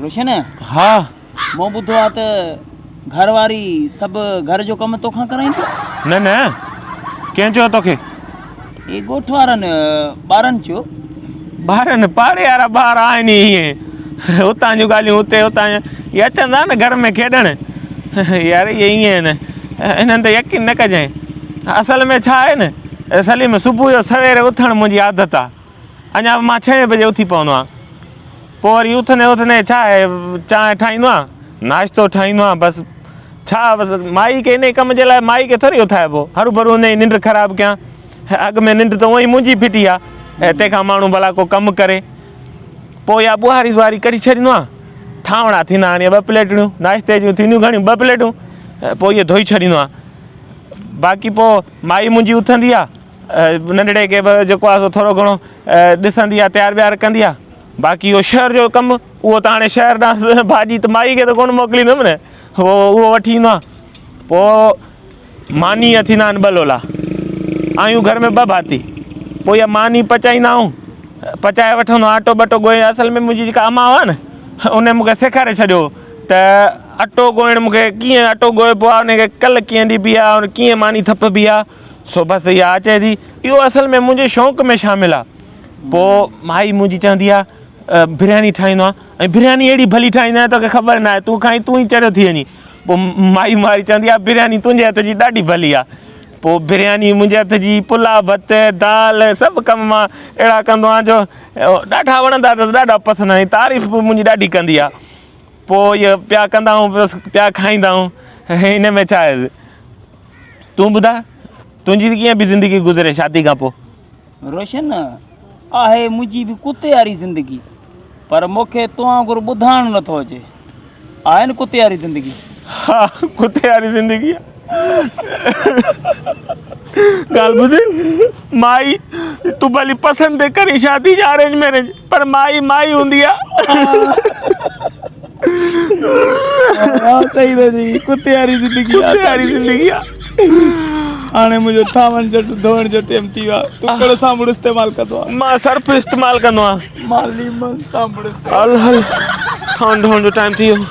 روشن! ها. مون ٻڌو آ ته گهر واري سڀ گهر جو ڪم توکان ڪرائيندي آ. نه نه، ڪنهن چيو توکي؟ هي ڳوٺ وارن ٻارن چيو. ٻارن؟ پاڙي وارا ٻار آهن ئي ائين. اتان جون ڳالهيون اتي اتان جون. اهي اچن ٿا نه گهر ۾ کيڏڻ. يار اهي ائين آهن. انهن تي يقين نه ڪجانء. اصل ۾ ڇا آهي نه سليم صبح جو سوير اٿڻ منهنجي عادت آ. اڃا به مان ڇهين بجي اٿي پوندو آهيان پوء وري اٿندي اٿندي ڇا آهي چانهه ٺاهيندو آهيان ناشتو ٺاهيندو آهيان بس ڇا بس مائي کي انهي ڪم جي لاء مائي کي ٿوري اٿائبو هرو ڀرو انهي جي ننڊ خراب ڪيان اڳ ۾ ننڊ ته اونئي منهنجي ڦٽي آهي تنهن کان ماڻهو ڀلا ڪو ڪم ڪري پوء اها ٻهاري سهاري ڪڍي ڇڏيندو آهيان ٿانوڙا ٿيندا آهن ٻه پليٽڙيون ناشتي جون ٿينديون گهڻيون ٻه پليٽون پوء اهي ڌوئي ڇڏيندو آهيان باقي پوء مائي منهنجي اٿندي آهي ننڍڙي کي به جيڪو آهي سو ٿورو گهڻو ڏسندي آهي تيار ويار ڪندي آهي باقي اهو شهر جو ڪم اهو ته هاڻي شهر ڏانهن ڀاڄي ته مائي کي ته ڪونه موڪليندم نه اهو اهو وٺي ايندو آهي پوء ماني جا ٿيندا آهن ٻه لولا آهيون گهر ۾ ٻه ڀاتي پوء اها ماني پچائيندا آهيون پچائي وٺندو آهيان اٽو ٻٽو ڳوهي اصل ۾ منهنجي جيڪا امان هئا نه ان مون کي سيکاري ڇڏيو ته اٽو ڳوهڻ مون کي ڪيئن اٽو ڳوهبو آهي ان کي ڪل ڪيئن ڏبي آهي ڪيئن ماني ٿپبي آهي سو بس اها اچي ٿي اهو اصل ۾ منهنجي شوق ۾ شامل آ پوء مائي منهنجي چوندي آ برياني ٺاهيندو آ ۽ برياني اهڙي ڀلي ٺاهيندو آهيان توکي خبر نه آهي تون کائين تون ئي چريو ٿي وڃين پوء مائي ماري چوندي آ برياني تنهنجي هٿ جي ڏاڍي ڀلي آ پوء برياني منهنجي هٿ جي پلاء ڀت دال سڀ ڪم مان اهڙا ڪندو آهيان جو ڏاڍا وڻندا اٿس ڏاڍا پسند آهن تعريف به منهنجي ڏاڍي ڪندي آ پوء اهي پيا ڪندا آهيون بس پيا کائيندا آهيون هن ۾ ڇا آهي تون ٻڌاء تنهنجي ڪيئن پئي زندگي گذري شادي کان پوء؟ روشن، آهي منهنجي به ڪتي واري زندگي پر مون کي تو وانگر ٻڌائڻ نٿو اچي. آهي نه ڪتي واري زندگي؟ ها ڪتي واري زندگي آ. ڳالهه ٻڌ مائي تون ڀلي پسند تي ڪرين شادي يا ارينج ميريج پر مائي مائي هوندي آ. ها صحيح ٿو چئي ڪتي واري زندگي آ ڪتي واري زندگي آ. هاڻي منهنجو ٿانون جهٽ ڌوئڻ جو ٽيم ٿي ويو آ تون ڪهڙو صابڻ استعمال ڪندو آ؟ مان سرف استعمال ڪندو آ. مان ليمن صابڻ هل هل ٿانون ڌوئڻ جو ٽائيم ٿي ويو.